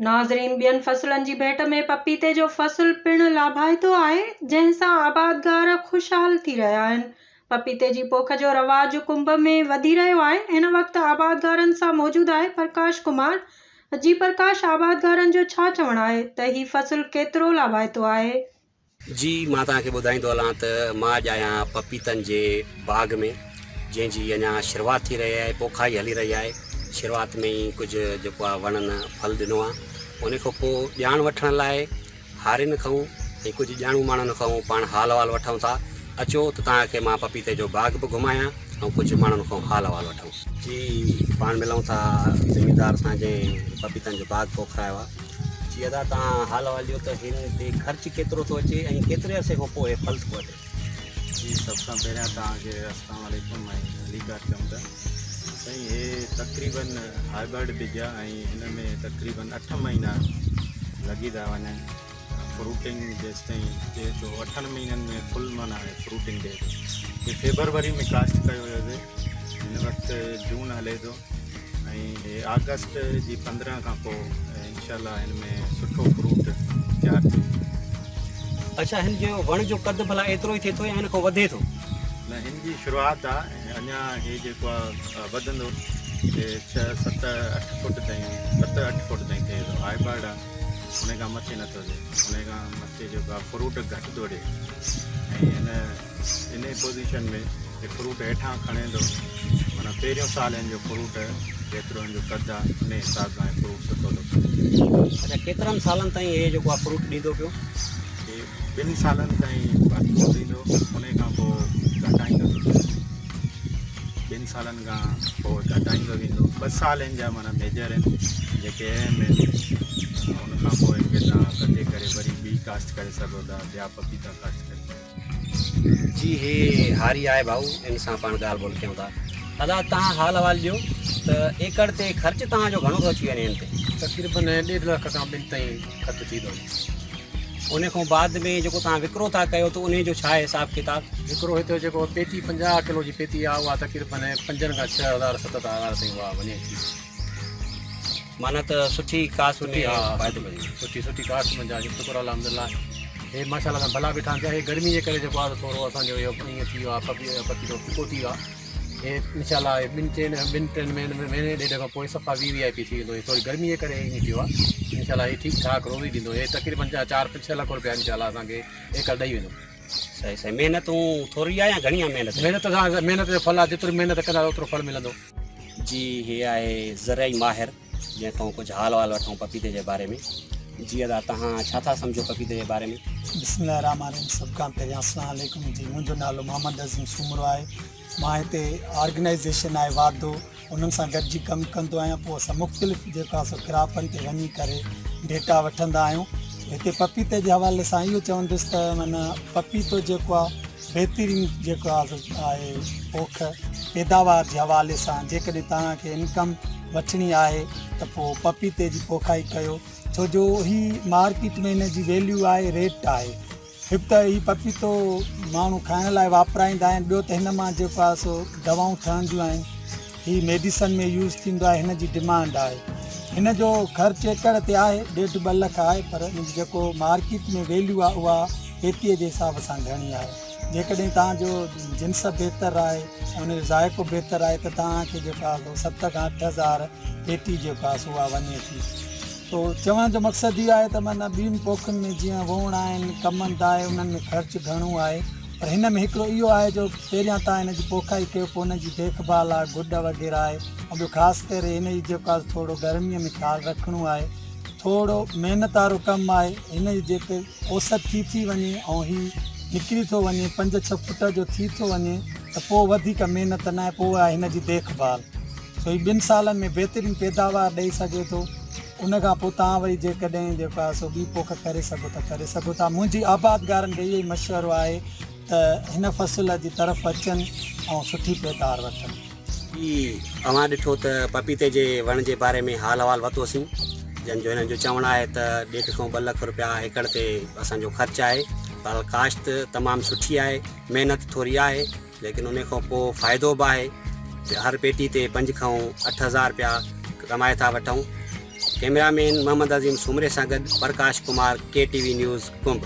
ناظرين ٻين فصلن جي ڀيٽ ۾ پپيتي جو فصل پڻ لاڀائتو آهي، جنهن سان آبادگار خوشحال ٿي رهيا آهن. پپيتي جي پوک جو رواج ڪنب ۾ وڌي رهيو آهي. هن وقت آبادگارن سان موجود آهي پرڪاش ڪمار. جي پرڪاش آبادگارن جو ڇا چوڻ آهي ته هي فصل ڪيترو لاڀائتو آهي؟ جي مان توهان کي ٻڌائيندو هلان ته مان اڄ آهيان پپيتن جي باغ ۾ جنهن جي اڃا شروعات ٿي رهي آهي پوکائي هلي رهي آهي شروعات ۾ ئي ڪجهه جيڪو آهي وڻن ڦل ڏنو آهي ان کان پوء ڄاڻ وٺڻ لاء هارين کان ۽ ڪجهه ڄاڻو ماڻهن کان پاڻ حال احوال وٺون ٿا اچو ته توهان کي مان پپيتي جو باغ به گهمايان ۽ ڪجهه ماڻهن کان حال احوال وٺون. جي پاڻ ملون ٿا زميندار سان جنهن پپيتن جو باغ پوکرايو آهي. جي ادا توهان حال احوال ڏيو ته هن تي خرچ ڪيترو ٿو اچي ۽ ڪيتري عرصي کان پوء هي ڦل ٿو اچي. جي سڀ کان پهريان توهان کي السلام عليڪم ۽ ڀليڪار چئون ٿا سائين هي تقريبن هائبرڊ ٻج آ ۽ هن ۾ تقريبن اٺ مهينا لڳي ٿا وڃن فروٽنگ جيستائين ٿئي ٿو اٺن مهينن ۾ فل معنيٰ فروٽنگ ڏئي ٿو هي فيبروري ۾ ڪاسٽ ڪيو ويو هي هن وقت جون هلي ٿو ۽ هي آگسٽ جي 15 کان پوء انشاء الله هن ۾ سٺو فروٽ تيار ٿيندو. اڇا هن جو وڻ جو قد ڀلا ايترو ئي ٿئي ٿو يا هن کان وڌي ٿو؟ نه هن جي شروعات آ اڃا هي جيڪو آ وڌندو هي 6 7 8 فوٽ تائين 7 8 فوٽ تائين ٿئي ٿو هائبرڊ آ ان کان مٿي نٿو ٿئي ان کان مٿي جيڪو آ فروٽ گهٽ ٿو ڏي ۽ هن انهي پوزيشن ۾ هي فروٽ هيٺان کڻي ٿو معنيٰ پهريون سال هن جو فروٽ جيترو هن جو قد آهي انهي حساب سان هي فروٽ سٺو ٿو کڻي. اڇا ڪيترن سالن تائين هي جيڪو آهي فروٽ ڏيندو پيو؟ هي ٻن سالن تائين ڀرپور ڏيندو انهي کان پوء گهٽائيندو ويندو ٻن سالن کان پوء گهٽائيندو ويندو ٻه سال هن جا معنيٰ ميجر آهن جيڪي اهم آهن ان کان پوء هن کي توهان ڪٽي ڪري وري ٻي ڪاشت ڪري سگهو ٿا ٻيا پپيتا ڪاشت ڪري سگهو ٿا. جي هي هاري آهي ڀائو ان سان پاڻ ڳالهه ٻولهه ڪيون ٿا. ادا تهان حال احوال ڏيو ته ايڪڙ تي خرچ تهان جو گهڻو ٿو اچي وڃي هن تي. تقريبن ڏيڍ لک کان ٻن تائين خرچ ٿي ٿو وڃي. ان کان بعد ۾ جيڪو تهان وڪرو ٿا ڪيو ته انهي جو ڇا آهي حساب ڪتاب. وڪرو هتي جيڪو پيتي 50 ڪلو جي پيتي آهي اها تقريبن پنجن کان 6000 7000 تائين اها وڃي ٿي. معنيٰ ته سٺي ڪاسٽ ۾ فائدو ملي ويندو. سٺي سٺي ڪاسٽ منجهان جو شڪر الحمد لله هي ماشاء الله ڀلا بيٺا آهن هي گرمي جي ڪري جيڪو آهي ٿورو اسان جو اهو ائين ٿي ويو آهي پپيتو ڦڪو ٿي ويو آهي هي انشاء الله ٻن چئن ٻن ٽن مهينن ۾ مهيني ڏيڍ کان پوء صفا وي وي آء پي ٿي ويندو هي ٿوري گرمي جي ڪري ائين ٿيو آهي انشاء الله هي ٺيڪ ٺاڪ روزي ڏيندو هي تقريبن چار ڇهه لک روپيا انشاء الله اسان کي ايڪڙ ڏئي ويندو. صحيح صحيح محنتون ٿوري آهي يا گهڻي آهي محنت؟ محنت سان محنت جو ڦل آهي جيتري محنت ڪندا اوترو ڦل ملندو. جي هي آهي زرعي ماهر جنهن کان ڪجهه حال احوال وٺون پپيتي جي باري ۾ جي ادا توهان ڇا ٿا سمجهو پپيتي جي باري ۾. بسم الله الرحمٰن الرحيم سڀ کان پهريان اسلام عليڪم جي منهنجو نالو محمد عظيم سومرو آهي مان هتي آرگنائيزيشن آهي واڌو انهن سان گڏجي ڪم ڪندو آهيان پوء اسان مختلف جيڪو آهي سو ڪراپن تي وڃي ڪري ڊيٽا وٺندا آهيون هتي پپيتي جي حوالي سان اهو چوندس ته معنيٰ پپيتو جيڪو آهي بهترين جيڪو آهي پوک پيداوار جي حوالي سان جيڪڏهن توهان کي انڪم وٺڻي آهي ته پوء پپيتي جي پوکائي ڪيو ڇو جو هي مارڪيٽ ۾ هن جي ويليو آهي ريٽ آهي هڪ ته هي پپيتو ماڻهو کائڻ لاء واپرائيندا آهن ٻيو ته هن مان جيڪو آهي سو دوائون ٺهنديون آهن هي ميڊيسن ۾ يوز ٿيندو آهي هن جي ڊمانڊ آهي هن جو خرچ ايڪڙ تي آهي ڏيڍ ٻه لک آهي پر ان جي جيڪو مارڪيٽ ۾ ويليو آهي اها پيتيء جي حساب سان گهڻي آهي. جيڪڏهن توهان جو جنس بهتر آهي ۽ ان جو ذائقو بهتر آهي ته توهان کي جيڪو آهي سو ست کان 8000 پيتي جيڪو آهي سو اها وڃي ٿي. سو چوڻ جو مقصد اهو آهي ته معنيٰ ٻين پوکن ۾ جيئن ووڻ آهن، ڪمند آهي انهن ۾ خرچ گهڻو آهي پر هن ۾ هڪڙو اهو آهي جو پهريان توهان هن جي پوکائي ڪيو پوء ان جي ديک ڀال آهي، گڏ وغيره آهي ۽ ٻيو خاص ڪري هن جي جيڪو آهي ٿورو گرميء ۾ خيال رکڻو آهي. ٿورو محنت وارو ڪم آهي. هن جي جيڪي اوسط ٿي ٿي وڃي ۽ هي نڪري ٿو وڃي پنج ڇهه فٽ جو ٿي ٿو وڃي ته پوء وڌيڪ محنت ناهي پوء آهي هن جي ديک ڀال سو هي ٻن سالن ۾ بهترين پيداوار ڏئي سگهي ٿو ان کان پوء توهان وري جيڪڏهن جيڪو آهي سو ٻي پوک ڪري سگهو ته ڪري سگهو ٿا منهنجي آبادگارن کي اهو ئي مشورو آهي ته هن فصل جي طرف اچن ۽ سٺي پيدار وٺن. هي اوهان ڏٺو ته پپيتي جي وڻ جي باري ۾ حال احوال ورتوسين جن جو هنن جو چوڻ آهي ته ڏيڍ کان ٻه لک روپيا ايڪڙ تي اسان جو خرچ آهي بهرحال ڪاشت تمام سٺي آهي محنت ٿوري آهي ليڪن ان کان پوء فائدو به آهي هر پيٽي تي پنج کان 8000 روپيا ڪمائي ٿا وٺون. ڪئميرا مين محمد عظيم سومري سان گڏ Prakash Kumar, K T V news, Kumb.